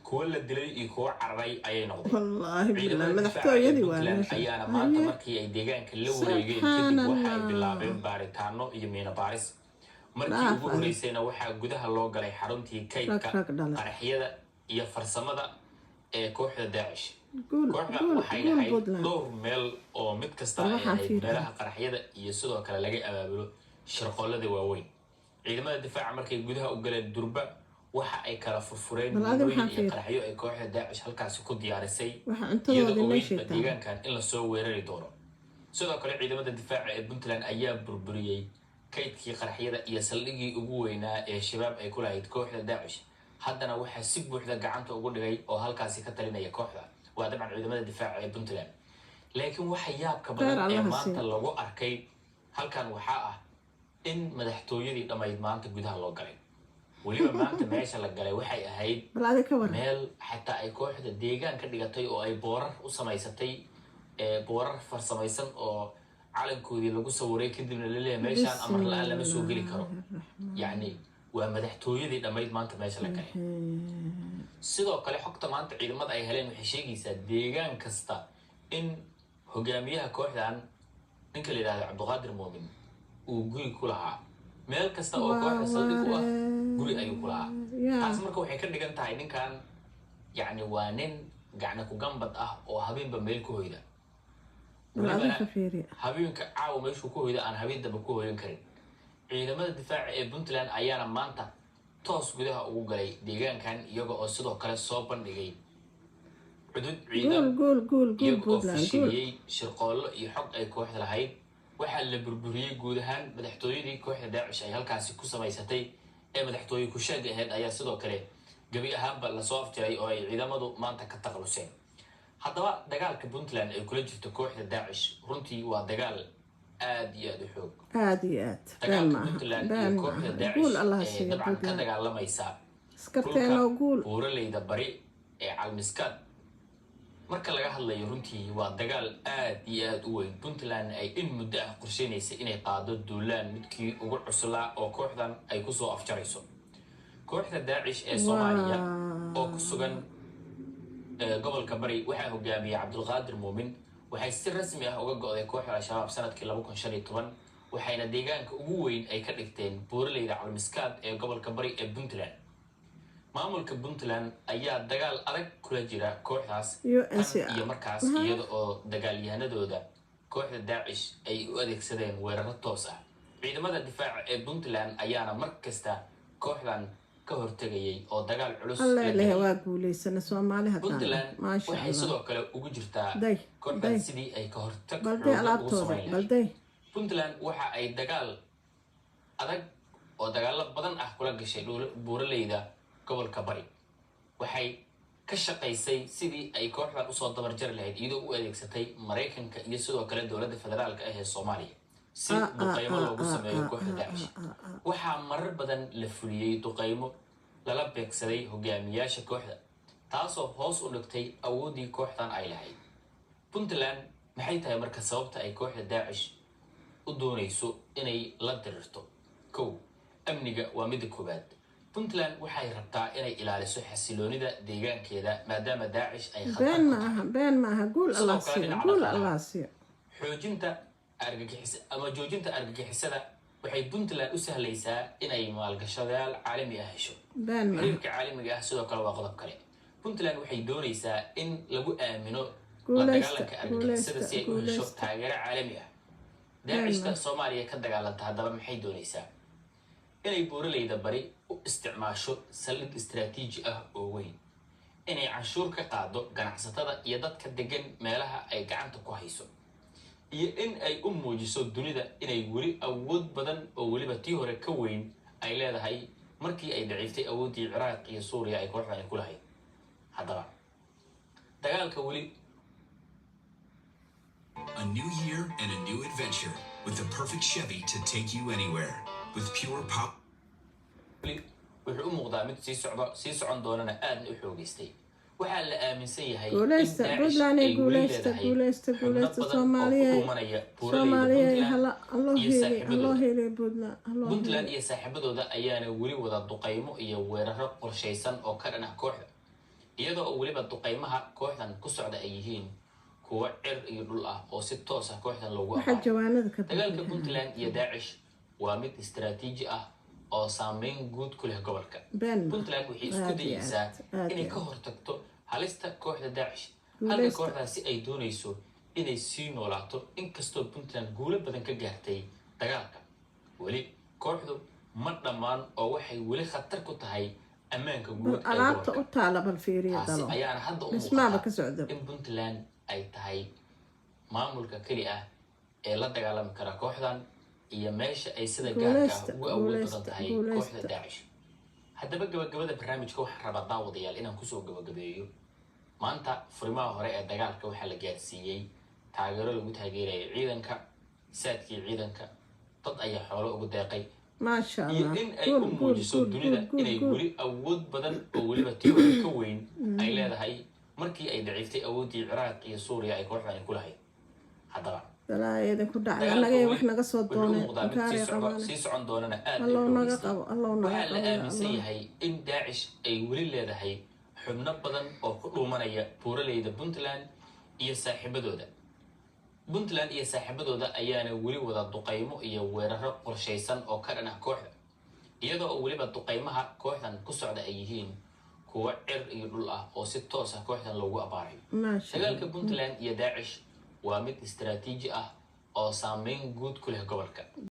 Kuwo la dilay iyo kuwo cararay ayay noqdeen. Wallaahi billah. Ciidamada difaaca ee Madaxtooyadii waa Puntland meesha. ayaana maanta Haye. markii ay deegaanka la wareegeen kadib waxa ay bilaabeen baaritaano iyo miino baaris. Markii Dhaaf ugu adag. horeysayna waxaa gudaha loo galay xaruntii kaydka Rag, rag dhalay. qaraxyada iyo farsamada ee kooxda Daacish. Guul, Kooxda guul, waxay guul lahayd Puntland. dhowr meel oo mid kasta Bal ay waxaan ahayd fiiriyaa. meelaha qaraxyada iyo sidoo kale laga abaabulo shirqoolada waaweyn. Ciidamada difaaca markay gudaha u galeen, durba waxa ay kala furfureen Bal adi miinooyin waxaan iyo fiiri. qaraxyo ay kooxda Daacish halkaasi ku diyaarisay, Waxa iyadoo cuntadoodii meeshay ogeydba tahay. deegaankan in lasoo weerari doono. Sidoo kale ciidamada difaaca ee Puntland ayaa burburiyey kaydkii qaraxyada iyo saldhiggii ugu weynaa ee Shabaab ay ku lahayd kooxda Daacish. Haddana waxaa si buuxda gacanta ugu dhigay oo halkaasi ka talinaya kooxda waa dabcan ciidamada difaaca ee Puntland. Laakiin waxa yaabka Khayr badan ee Allaha maanta siiyo. lagu arkay halkan waxaa ah in madaxtooyadii dhammayd maanta gudaha loo galay. Weliba maanta meesha la galay waxay ahayd Bal adi ka waran. meel xataa ay kooxda deegaan ka dhigatay oo ay boorar u samaysatay, ee boorar farsamaysan oo calankoodii lagu sawiray, kadibna laleeyahay meeshaan amar la-aan lama soo geli karo. Yacni waa madaxtooyadii dhammayd maanta meesha la galay. Sidoo kale xogta maanta ciidamada ay heleen waxay sheegaysaa deegaan kasta in hogaamiyaha kooxdan, ninka la yidhahdo Cabdiqaadir Muumin, uu guri ku lahaa. Meel kasta oo kooxda saldhig u ah guri ayuu ku lahaa. Taas marka waxay ka dhigan tahay ninkan yacni waa nin gacna ku gambad ah oo habeenba meel ku hoyda. Bal adi Welibana ka fiiriya. habeenka caawa meeshuu ku hoyda aan habeen dambe ku hoyan karin. Ciidamada difaaca ee Puntland ayaana maanta toos gudaha ugu galay deegaankan, iyaga oo sidoo kale soo bandhigay cudud ciidan, Guul, guul, guul, guul, iyaga oo Puntland, guul. fashiliyey shirqoollo iyo xog ay kooxda lahayd. Waxaa la burburiyey guud ahaan madaxtooyadii kooxda Daacish ay halkaasi ku samaysatay ee madaxtooye kusheega ahayd ayaa sidoo kale gebi ahaanba lasoo afjaray oo ay ciidamadu maanta ka takhaluseen. Haddaba dagaalka Puntland ay kula jirto kooxda Daacish runtii waa dagaal aad iyo aada u xoog. Aada iyo aad, been Dagaalka maaha. Puntland Been iyo kooxda maaha. Daacish Guul Allah ee siiyo dabcan ka Puntland. dagaalamaysa Askarteenoo dhulka guul. buuraleyda bari ee Calmiskaad marka laga hadlayo, runtii waa dagaal aad iyo aada u weyn. Puntland ay in muddo ah qorsheynaysa inay qaado duulaan midkii ugu cuslaa oo kooxdan ay kusoo afjarayso. Kooxda Daacish ee Soomaaliya oo ku sugan gobolka Bari waxaa hogaamiyey Cabdulqaadir Muumin. Waxay si rasmi ah uga go'day kooxda Al-Shabaab sanadkii 2015, waxayna deegaanka ugu weyn ay ka dhigteen buuraleyda Calmiskaad ee gobolka Bari ee Puntland. Maamulka Puntland ayaa dagaal adag kula jira kooxdaas tan UNCR. iyo markaas, iyada oo dagaalyahanadooda kooxda Daacish ay u adeegsadeen weeraro toos ah. Ciidamada difaaca ee Puntland ayaana mar kasta kooxdan ka hortegayay oo dagaal culus Alla la ilaah, gelay. waa guuleysana Soomaali haddaan. Puntland Maasha waxay Allah. sidoo kale ugu jirtaa Day, kooxdan day. sidii ay ka hortag Balday xoogan ugu alaabtooda. samayn lahayd. Balday. Puntland waxa ay dagaal adag oo dagaalo badan ah kula gashay buuraleyda gobolka Bari. Waxay ka shaqaysay sidii ay kooxdan usoo dabarjari lahayd, iyadoo u adeegsatay Maraykanka iyo sidoo kale dowladda federaalka ah ee Soomaaliya si duqeymo loogu sameeyo kooxda Daacish. Waxaa marar badan la fuliyey duqeymo lala beegsaday hogaamiyaasha kooxda, taasoo hoos u dhigtay awooddii kooxdan ay lahayd. Puntland maxay tahay marka sababta ay kooxda Daacish u doonayso inay la dirirto? Kow, amniga waa midda koowaad. Puntland waxay rabtaa inay ilaaliso xasiloonida deegaankeeda, maadaama Daacish ay khatar Been ku ma tahay. aha, been ma aha. Guul Sidoo Allah kale siiyo. dhinaca Guul dhaqaalaha. Allah siiyo. Xoojinta argagixis ama joojinta argagixisada waxay Puntland u sahlaysaa inay maalgashadayaal caalami ah hesho. Been ma aha. Xiriirka caalamiga ah sidoo kale waa qodob kale. Puntland waxay doonaysaa in lagu aamino la Guuleysta, dagaalanka argagixisada si ay u hesho guuleysta. taageero caalami ah. Daacishta Soomaaliya ka dagaalanta haddaba maxay doonaysaa? Inay buuraleyda bari u isticmaasho saldhig istaraatiiji ah oo weyn, inay canshuur ka qaado ganacsatada iyo dadka degan meelaha ay gacanta ku hayso, iyo in ay u muujiso dunida inay weli awood badan oo weliba tii hore ka weyn ay leedahay, markii ay daciiftay awooddii Ciraaq iyo Suuriya ay kooxdani ku lahayd. Haddaba dagaalka weli A new year and a new adventure with the perfect Chevy to take you anywhere. With pure power. Weli wuxuu u muuqdaa mid sii socdo, sii socon doonana, aadna u xoogeystay. Waxaa la aaminsan yahay in Guuleysta, Daacish Puntland ay ay weli guuleysta, leedahay guuleysta, xubno guuleysta badan oo ku Soomaaliya. dhuumanaya buuraleyda Soomaaliya Puntland hala haloo iyo heeliy, haloo saaxiibadooda. heeliy Puntland, haloo Puntland heeliy. iyo saaxiibadooda ayaana weli wada duqaymo iyo weeraro qorshaysan oo ka dhan ah kooxda. Iyadoo oo weliba duqeymaha kooxdan ku socda ay yihiin kuwo cir iyo dhul ah oo si toos ah kooxdan loogu Waxaa abaaro. Jawaanada ka Dagaalka buuxiyaan. Puntland iyo Daacish waa mid istaraatiiji ah oo saameyn guud ku leh gobolka. Been ma Puntland waxay isku Aad iyo dayeysaa aad, aad inay iyo ka aad. hortagto halista kooxda Daacish, halka Guuleysta. kooxdaasi ay doonayso inay sii noolaato. Inkastoo Puntland guulo badan ka gaartay dagaalka, weli kooxdu ma dhammaan oo waxay weli khatar ku tahay ammaanka Bal guud ee alaabta u gobolka. taala, bal fiiriya. Taasi Dalo ayaana hadda u dhismaaba muuqata ka socda. in Puntland ay tahay maamulka keli ah ee la dagaalami kara kooxdan iyo meesha ay sida gaarka ah Guuleysta, ugu awood badan guuleysta, tahay guuleysta. kooxda Daacish. Haddaba gabagabada barnaamijka waxaan rabaa, daawadayaal, inaan kusoo gabagabeeyo: maanta furimaha hore ee dagaalka waxaa la gaarsiiyey taageero lagu taageerayay ciidanka, saadkii ciidanka, dad ayaa xoolo ugu deeqay Maasha iyo Allah. in ay Guul, u guul, muujiso guul, dunida guul, guul, inay guul. weli awood badan oo weliba tii hore ka weyn ay leedahay, markii ay daciiftay awooddii Ciraaq iyo Suuriya ay kooxdani ku lahayd. Haddaba Balaayada ku dhacday. dagaalka Annaga weli wax naga soo wuxuu u doonay muuqdaa mid sii inkaaray socdo, qabaane. sii socon doonana aad ay Allow naga xoogeystay. qabo, allow naga Waxaa la qabo, ya aaminsan Allah. yahay in Daacish ay weli leedahay xubno badan oo ku dhuumanaya buuraleyda Puntland iyo saaxiibadooda. Puntland iyo saaxiibadooda ayaana weli wada duqaymo iyo weeraro qorshaysan oo ka dhan ah kooxda, iyadoo oo weliba duqaymaha kooxdan ku socda ay yihiin kuwo cir iyo dhul ah oo si toos ah kooxdan loogu abaarayo. Maasha Dagaalka Puntland iyo Daacish waa mid istaraatiiji ah oo saameyn guud ku leh gobolka.